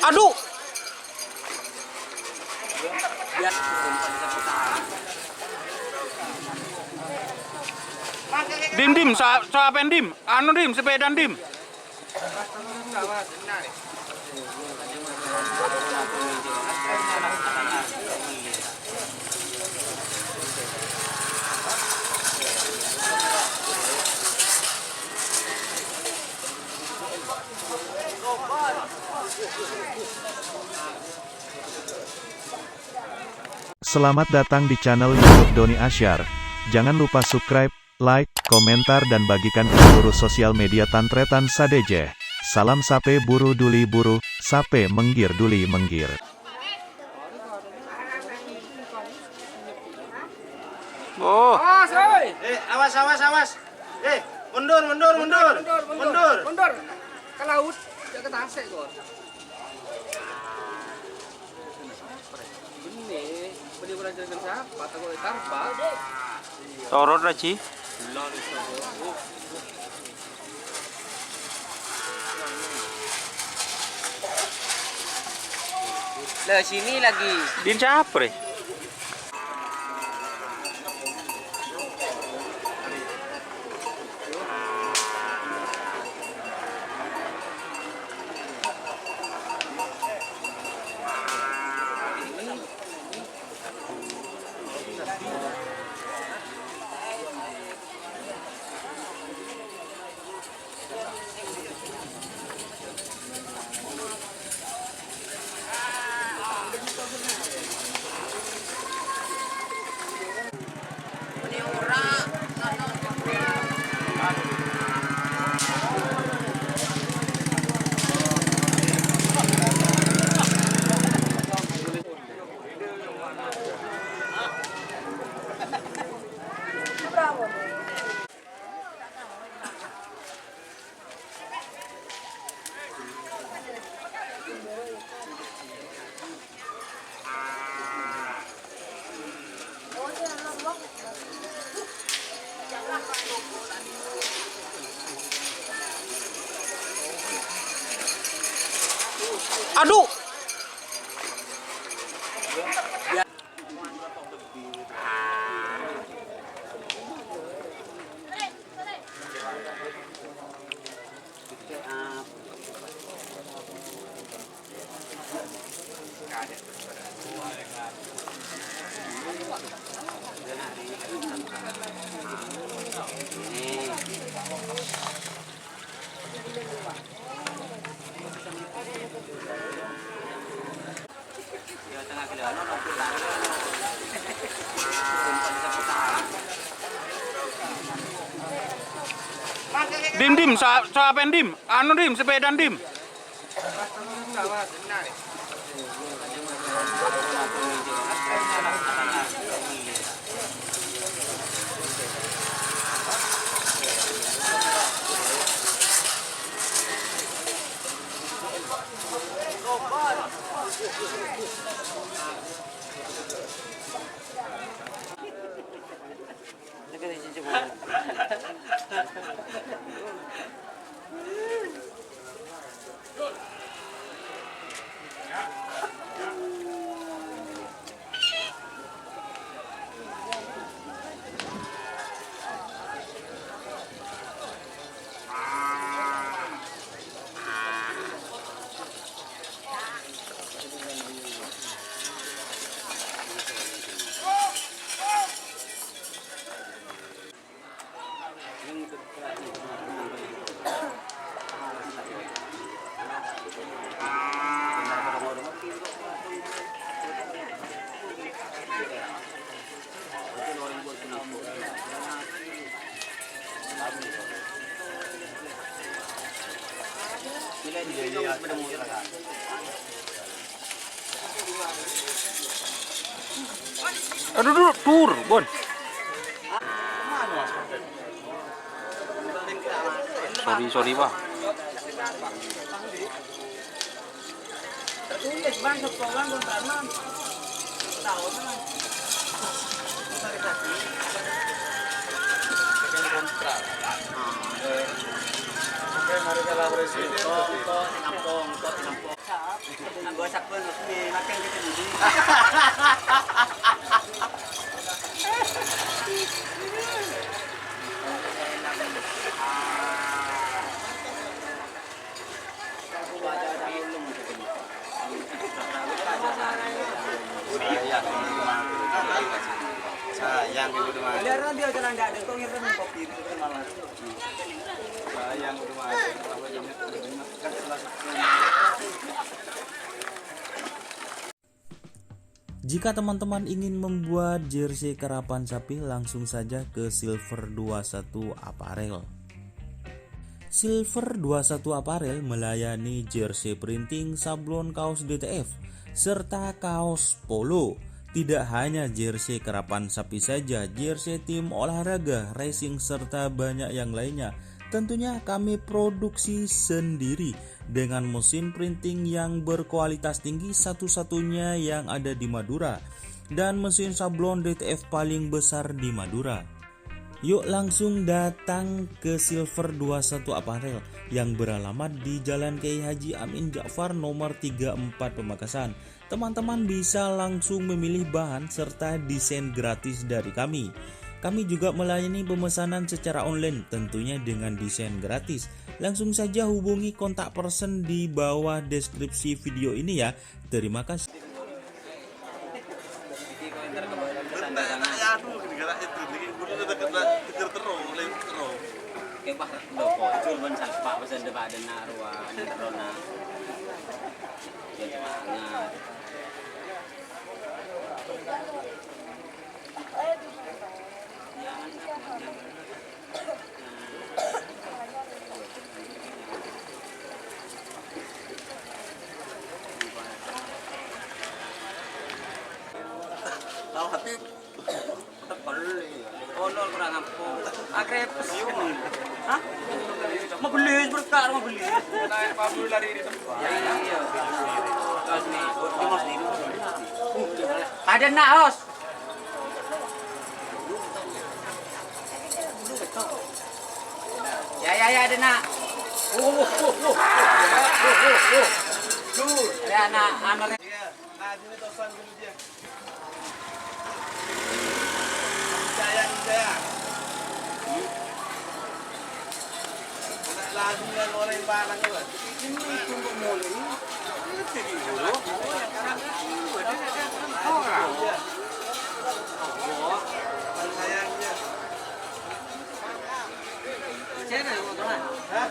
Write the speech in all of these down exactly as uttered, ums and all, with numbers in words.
Adu! Dim, Dim, sa-, sapen, Dim? Anu, Dim, sepedana, Dim. Selamat datang di channel YouTube Doni Asyar. Jangan lupa subscribe, like, komentar, dan bagikan ke seluruh sosial media tan-tarètan sadhâjâ. Salam sapè buru duli buru, sapè mèngghir duli mèngghir. Oh. Awas, woi. Eh, awas, awas, awas. Eh, mundur, mundur, mundur. Mundur, mundur, mundur. Mundur. Mundur. Ke laut, jhâ' ke tasè', Bos. Bânnè, bânnè orèng jhâlân sapa? Tako' ètarbâ. Torot, Raji. Lah, sini lagi. Din sapa, Rè? Adu! Dim, Dim, sa-, sapen, Dim? Anu, Dim, sepedana, Dim. Aduh, duh, tur, Bon. Sorry, sorry, Pak. Ambo sabbhân, Husni, makan kita dulu. Sayang, gitu, Mas. Sayang, gitu, Mas. Jika teman-teman ingin membuat jersey karapan sapi, langsung saja ke Silver dua satu Apparel. Silver dua satu Apparel melayani jersey printing, sablon kaos D T F, serta kaos polo. Tidak hanya jersey karapan sapi saja, jersey tim olahraga, racing, serta banyak yang lainnya. Tentunya kami produksi sendiri dengan mesin printing yang berkualitas tinggi, satu-satunya yang ada di Madura, dan mesin sablon D T F paling besar di Madura. Yuk langsung datang ke Silver dua satu Apparel yang beralamat di Jalan Kiai Haji Amin Ja'far nomor tiga empat Pamekasan. Teman-teman bisa langsung memilih bahan serta desain gratis dari kami. Kami juga melayani pemesanan secara online, tentunya dengan desain gratis. Langsung saja hubungi kontak person di bawah deskripsi video ini ya. Terima kasih. Iki kok entar kembali ke tanda tangan. Ya, aduh, gara-gara itu, ini kudu tetep terus, terus, terus. Oke, Pak, udah pocul, ban salpa, pas ada Pak Dena, Arwan, Rona. Jangan semangat. Tahu hati. Tebel. Ono kurang ampun. Akrepes. Hah? Mabelis berkah, mabelis. Naik pablo lari di tempat. Iya. Terus nih, di mas nih. Ada nak, Os. Ya, ya, ya, ada nak. Uh, uh, uh, uh. Uh, uh, uh. Ada anak, anak. Iya, nah, sini tosan dulu dia. Sayang, sayang. Lazim yang orang barang itu. Ini tunggu mulai. Ini dulu. Orang. Sayangnya. Hah?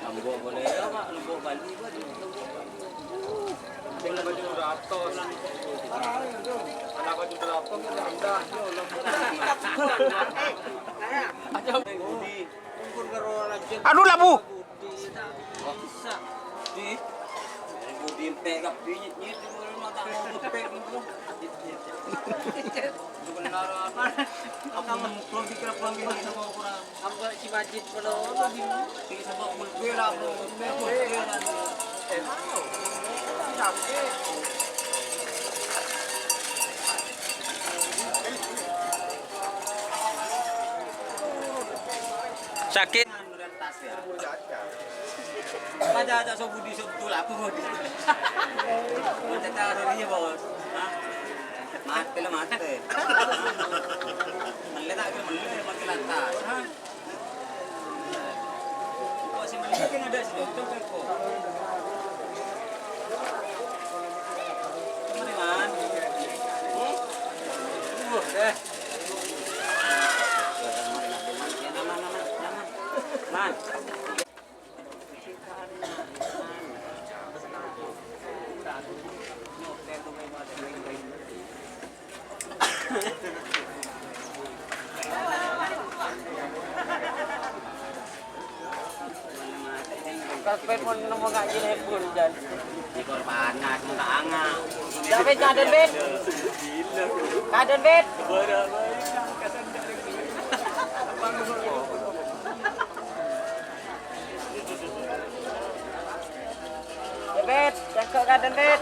Lombok boleh ya, Pak. Lombok Bali, Pak. Lombok Bali. Sing baju ratos. Anak baju ratos, rendah, ya Allah. Aduh, labu. Bisa. Di. Budi entek kabeh, nyet, nyet, mata mau entek. Bener apa? Apa mau pikir apa gini, sama orang? Apa si Majid menolong? Ini sama Ulbela, bro. Sakit. Aja, aja, so budi, so betul, aku budi. Aja taruh dia, Bos. Hah? Mati lah, mati. Mele tak kira mele, mati lantas. Hah? Kok si mele kan ada si dokter kan kok. Kemana, Man? Hmm? Uh, eh. Man. Sampai pon nemu ngaji nih pun, Jan. Di korbanan, tangan. Jan, Bet, kadon, Bet. Kadon, Bet. Ya, Bet, cangko' kadon, Bet.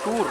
Tur.